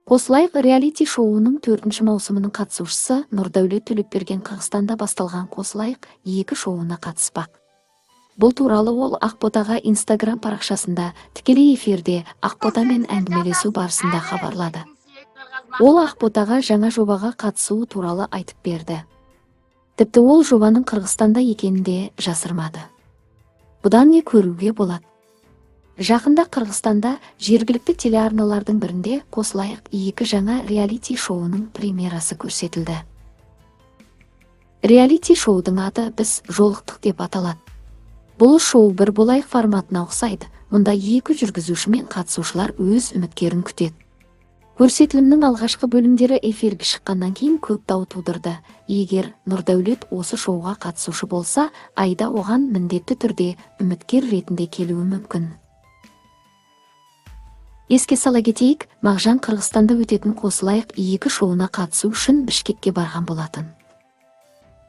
Қосылайық реалити шоуының 4-ші маусымының қатысушысы Нұрдәулет Төлепберген Қырғызстанда басталған Қосылайық 2 шоуына қатыспақ. Бұл туралы ол Ақботаға Инстаграм парақшасында тікелей эфирде Ақботамен әңгімелесу барысында хабарлады. Ол Ақботаға жаңа жобаға қатысуы туралы айтып берді. Тіпті ол жобаның Қырғызстанда екенін де жасырмады. Бұдан не көруге болады? Жақында Қырғызстанда жергілікті телеарналардың бірінде Қосылайық 2 жаңа реалити шоуының премьерасы көрсетілді. Реалити шоудың аты «Біз жолықтық» деп аталады. Бұл шоу бір болайық форматына ұқсайды. Мұнда екі жүргізуші мен қатысушылар өз үміткерін күтеді. Көрсетілімнің алғашқы бөлімдері эфирге шыққаннан кейін көп дау тудырды. Егер Нұрдәулет осы шоуға қатысушы болса, Айда оған міндетті түрде үміткер ретінде келуі мүмкін. Еске сала кетейік, Мағжан Қырғызстанда өтетін Қосылайық 2 шоуына қатысу үшін Бішкекке барған болатын.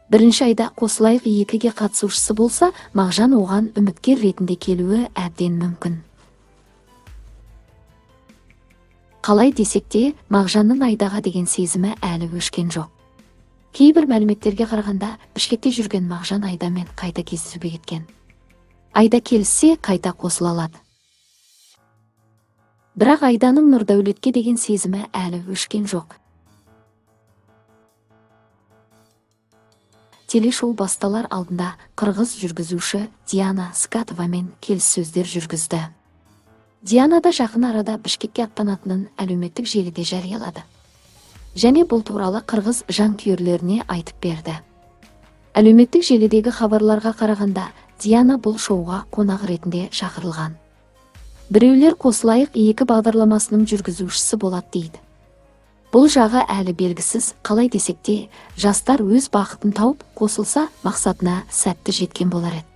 Бірінші айда Қосылайық 2-ге қатысушысы болса, Мағжан оған үміткер ретінде келуі әбден мүмкін. Қалай десек те, Мағжанның Айдаға деген сезімі әлі өшкен жоқ. Кейбір мәліметтерге қарағанда, Бішкекте жүрген Мағжан Айдамен қайта кездесуге кеткен. Айда келіссе, қайта қосыла алады. Бірақ Айданың Нұрдәулетке деген сезімі әлі өшкен жоқ. Телешоу басталар алдында қырғыз жүргізуші Диана Скатовамен келіссөздер жүргізді. Диана да жақын арада Бішкекке аттанатынын әлеуметтік желіде жариялады. Және бұл туралы қырғыз жанкүйерлеріне айтып берді. Әлеуметтік желідегі хабарларға қарағанда, Диана бұл шоуға қонақ ретінде шақырылған. Біреулер Қосылайық 2 бағдарламасының жүргізушісі болады дейді. Бұл жағы әлі белгісіз, қалай десек те, жастар өз бақытын тауып, қосылса, мақсатына сәтті жеткен болар еді.